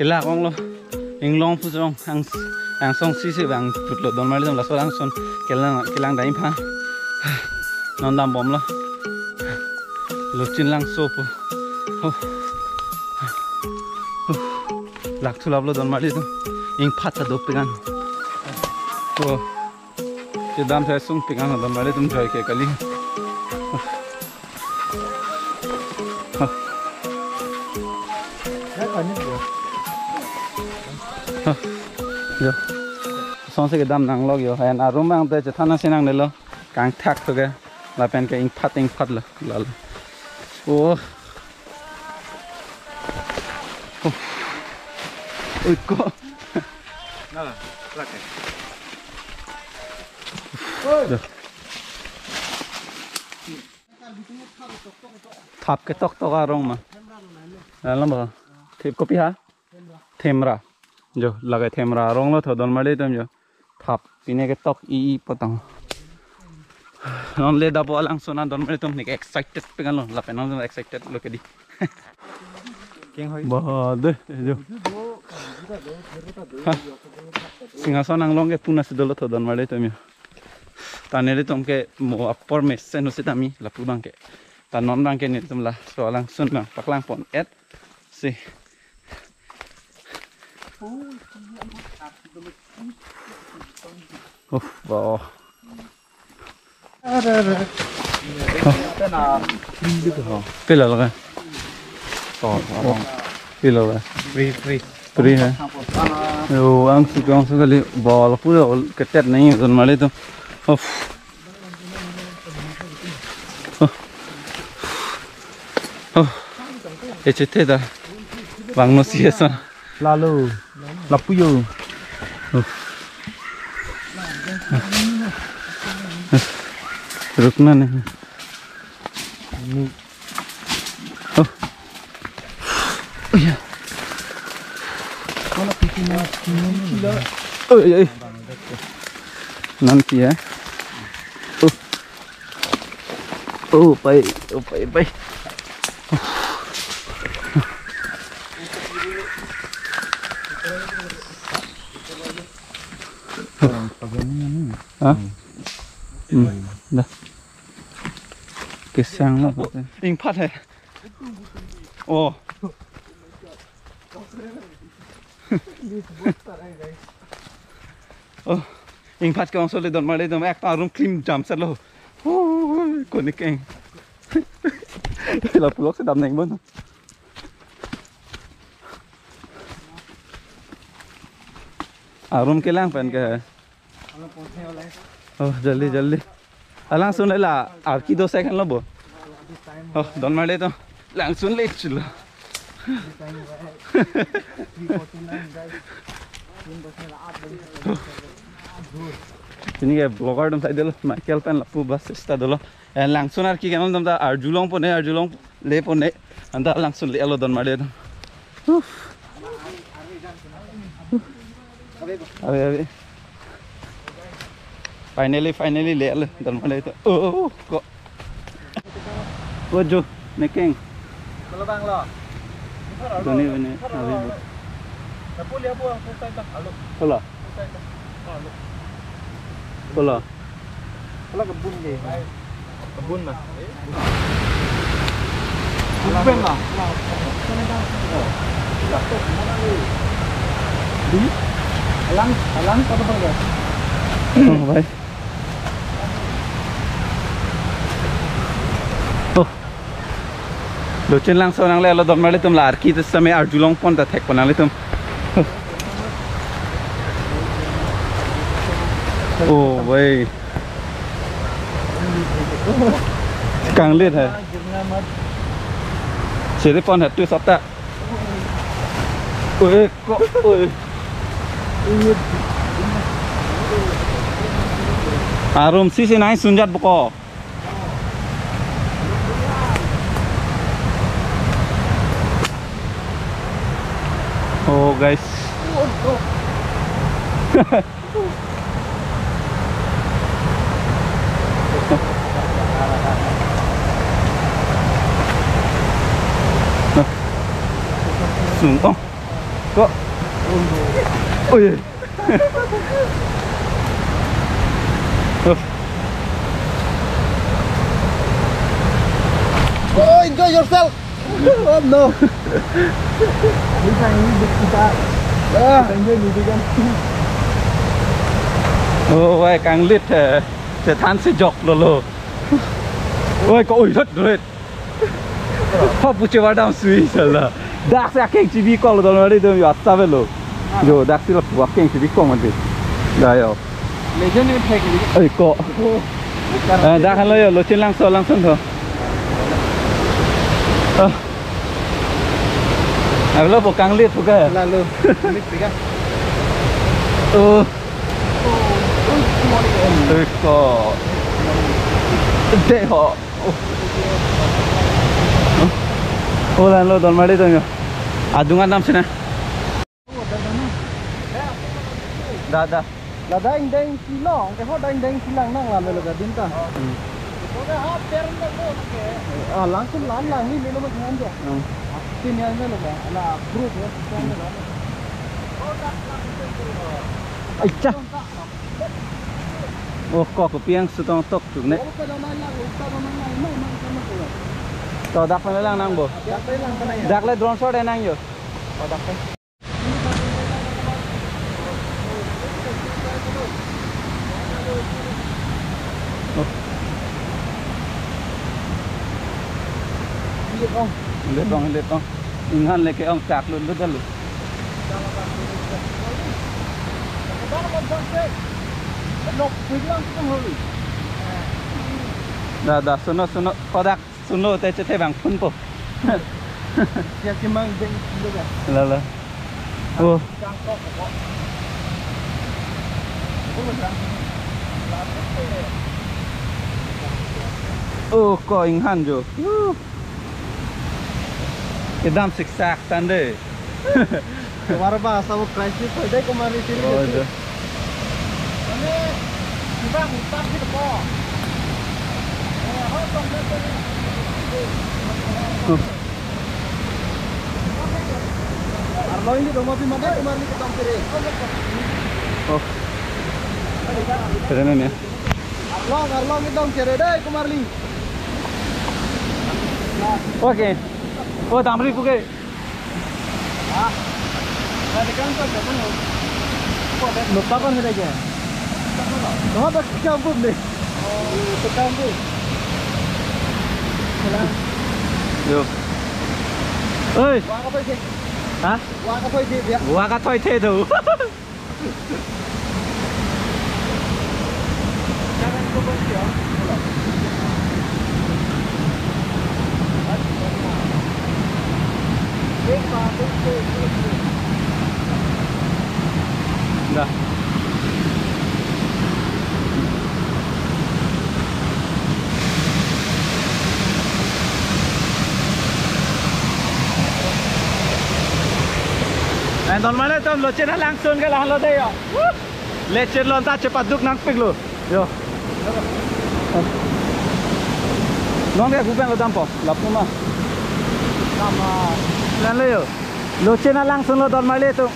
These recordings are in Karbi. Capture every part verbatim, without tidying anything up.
Lak onglo. Inglong pu song ang, angsong si si bang putlo don marli atum, laso langsun kelang, kelang dai phan. Non dambomlo. Lochin Langso pu. Oh. Oh. Lak thulaplo don marli atum. Ingphat ta dopik an. Oh. Kedam thai sungpik an don marli atum, joike kali. Jo. Songsi kedam nanglok jo. Hai arum bang te chethan nangsinang nelo. Kangthak to ke. Lapen ke ingphat ingphat lo. Lalo. Oh. Oh. Ui ko. Nala, lake. Jo. Thap ke toktok arong ma. Dalam ba. Thip kopi ha? Themra. Jo, lake Themra arong lo tho don marli atum jo. Thap pine ke tok i i potang. Non le dapo alangsun an don marli atum, neke excited pengan lo, lapen non excited lo kedi. Keng hoi. Ba de, jo. Ha. Singhason anglong ke puna si dolo tho don marli atum jo. Ta nelitum ke mo apor mesen ho sitame lapu bang ke. Ta non bang ke nelitum laso alangsun bang paklang pon et. Si. Uf, ba. Pila lagi? Oh, pila lagi? Free, free. Free hai. Yo, angsong angsong kali bol pura ol ketet nai don marli atum. Of. Oh. Oh. Echethe ta. Bang no si esa. Lalo. Lapu jo. Oh. Rukna nahi. Oh. Oh, ya. Oi, oi. Nanti ya. Oh. Oh, pai, oh, pai, pai. Hah? Hmm. Dah. Kesang lo. Ingphat hai. Oh. Oh, ingphat ke ongso le don marli atum, ek ta arum klim jam set lo. Oh, kone keng. Lapu lok si dam neng bon. Arum kelang pen ke. Oh, jaldi, jaldi. Alangsun le la, arki do second lo bo. Oh, don marli atum. Langsun le chulo. Pini ke vlogger atum sai dolo, Michael pen lapu bas sista dolo. Eh, langsun arki kenon atum ta arjulong pon ne, arjulong le pon ne. Anta langsun le alo don marli atum. Uf. Ave, ave. Finally, finally, le alo don marli atum. Oh, ko. Ko jo, nekeng. Kalau bang lo. Doni bene, ave. Tapi lihat buang, selesai dah. Alo. Kola. Selesai dah. Alo. Kola. Kola kebun ke. Kebun lah. Kebun lah. Di? Alang, alang apa apa ya? Oh, baik. Oh. Lochin Langso nangle alo don marli atum, la arki te same arjulong pon ta thek pon nanglitum. Oh, bhai. Kanglit hai. Siri pon hatu sata. Oi, ko, oi. Arum si si nai sunjat buko. Oh, guys. Sung, oh. Ko. Oi. Uff. Oh, enjoy yourself. Oh no. Ini sang ini kita. Ah. Enjoy dulu kan. Oh, wai kanglit he. Setan si jok lolo. Wai ko oi thot dret. Pha puche vadam sui sala. Dak si akeng chibi kok lo donmari atum yo asta velo. Yo dak si lo pu akeng chibi kok mati. Da yo. Lejon ni thek ni. Oi ko. Eh, dak han lo yo, Lochen langso langson tho. Ah. Alo po kanglit pu ka. Lalo. Kanglit pu ka. Oh. Oi ko. De ho. Oh. Oh, la lo donmari atum yo. Adung anam sina. Da, da. La dang dang si long, ke ho dang dang si lang nang la melo gadin ta. Hmm. Ah, langsung lang lang ni melo ma jangan dia. Hmm. Tin ya melo ga. Ala group ya. Ai cha. Oh, kok kepiang sutong tok tuk ne. To dak pen lang nang bo. Dak le drone shot nang yo. Oh. Letong, letong. Inghan le ke-ong chak lun dal. Da, da, suno, suno, kodak, suno te chethe bang phun po. Siya kimang beng dulu ka. Lalo. Oh. Oh, ko inghan jo. Wuh. Kedam siksak tande. Kemar ba, sa bo crisis hoy dei kemar ni sini. Oh, jo. Arlong ini dong mapi mati kemar ni ketong kiri. Oh. Keren ya. Arlong, arlong ini dong kiri dei kemar ni. Oke. Oh, damri puke. Lupa kan kita aja. Tuh apa kampung deh? Kampung. Yo. Oi. Wah, apa sih? Hah? Wah, apa sih dia? Wah, kathoi the do. Da. Eh, donmari atum, Lochen alangsun ke lahenlo dei yo. Wuh! Lochen along ta chepaduk nangpiklo. Yo. Non ke kupen lo dampo, lapu ma. Lahenlo yo. Lochen alangsun lo donmari atum.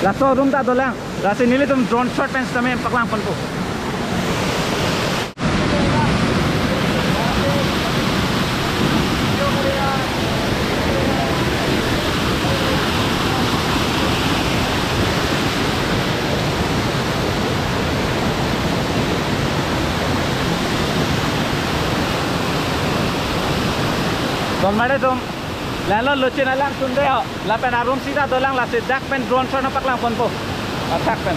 Laso arum ta dolang. Lasi nelitum drone shot pen sitame paklang ponpo. Donmari atum, lahenlo Lochen alangsun dei ho, lapen arum sita dolang, lasi dak pen drone shot nangpaklang ponpo. Athak pen.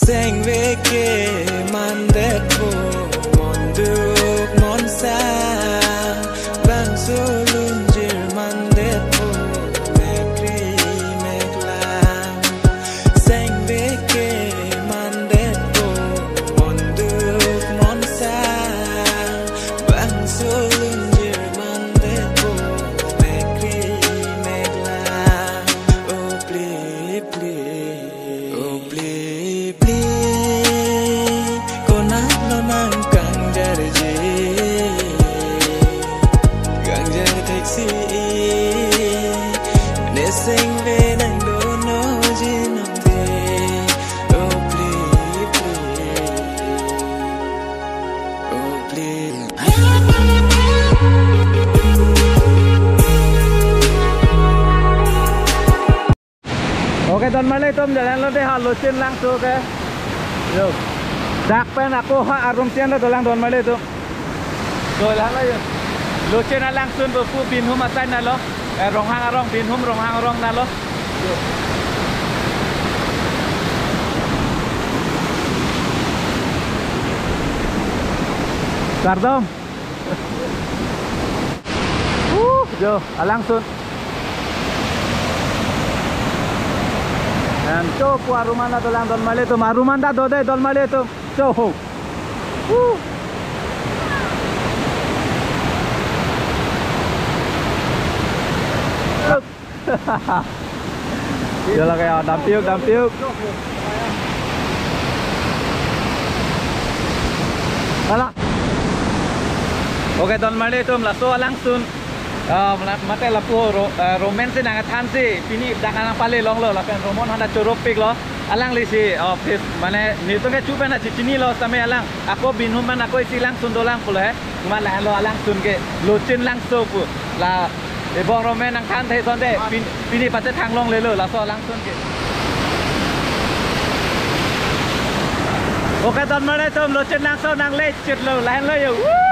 Sengve ke mandetpo, monduk monsang, bangso lunjir mandetpo, mekri meklang. Sengve ke mandetpo, monduk monsang, bangso lunjir mandetpo, mekri meklang. O pli pli, o pli pli, konatlo nang kangjarji, kangjar theksi, ne sengve nang donoji nangte. O pli pli, o pli. Okay, donmarli atum, jalan lo dei ha Lochin Langso ke. Yo. Dak pen ako ha arum tian lo dolang donmarli atum. Dolang lo yo. Lochin Langso pu Binhum asai nalo. Eh, Ronghang arong, Binhum Ronghang arong nalo. Yo. Kardom. Uh, jo, alangsun. Em, cho pu arum an ta dolang donmarli atum, arum an ta do dei donmarli atum. Cho ho. Uh. Yo lake ya, dampiuk, dampiuk. Hala. Okay, donmarli atum, laso alangsun. Ah, mate lapu ro-, ah, romen si nangthan si, pini dak nangpale longlo, lapen romen handa choropiklo. Alangli si, ah, phis, mane, nelitum ke chupen na chichinilo, same alang. Ako Binhum an ako isi langsun dolang pulo he. Kuman lahenlo alangsun ke Lochin Langso pu. La ebong romen nangthan the sonte pin-, pini pachethang longlelo laso alangsun ke. Okay, donmarli atum, Lochin Langso nangle chitlo, lahenlo yo. Woo!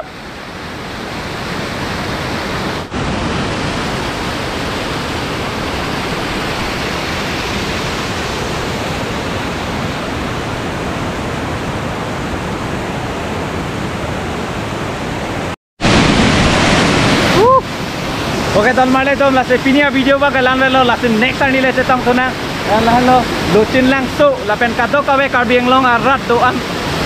Okay, donmarli atum, lasi pini avideo abang ke la-an avelo, lasi next arni le chetongthu nang. Lahenlo Lochin Langso lapen kadokave Karbi Anglong arat do-an,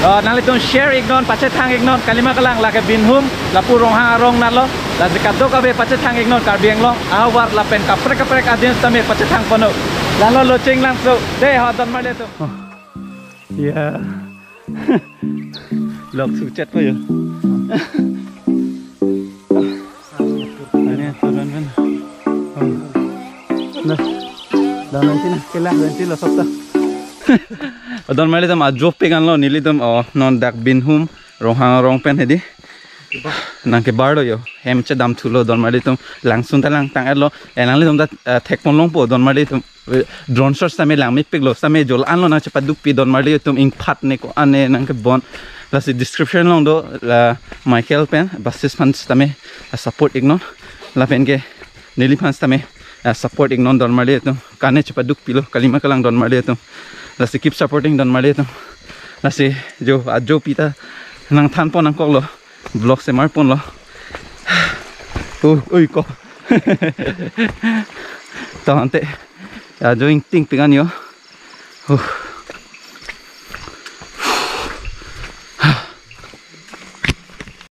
eh, nanglitum share iknon, pachethang iknon, kalima kalang, lake Binhum, lapu Ronghang arong nalo, lasi kadokave pachethang iknon, Karbi Anglong ahavar lapen kaprek kaprek adin tame pachethang ponnon. Lahenlo Lochin Langso, dei ho donmarli atum. Oh. Ya. Vlog sukchet po yo. Ani turun kan. Oh. Dah. Dah nanti na, kela nanti lo sokta. Donmarli atum, ajopik anlo nelitum, oh, non dak Binhum Ronghang arong pen hedi. Nangkebar lo yo. Hem chedamthulo donmarli atum, langsun ta langtang-etlo. Eh, nanglitum ta, eh, thekpon longpo donmarli atum. Drone shot same langmepiklo, same jo la-anlo nangchepadukpi donmarli atum, ingphat ne ko-an ne nangkebon. Lasi description along do, la Michael pen basis aphan sitame, ah, support iknon. Lapen ke neliphan sitame, ah, support iknon donmarli atum. Kane chepadukpilo, kalima kalang donmarli atum. Lasi keep supporting donmarli atum. Lasi jo ajopi ta nangthanpon nangkoklo. Vlog semar ponlo. Uh, ui ko. Tangte. Ya, jo ingtingpik an yo. Uh.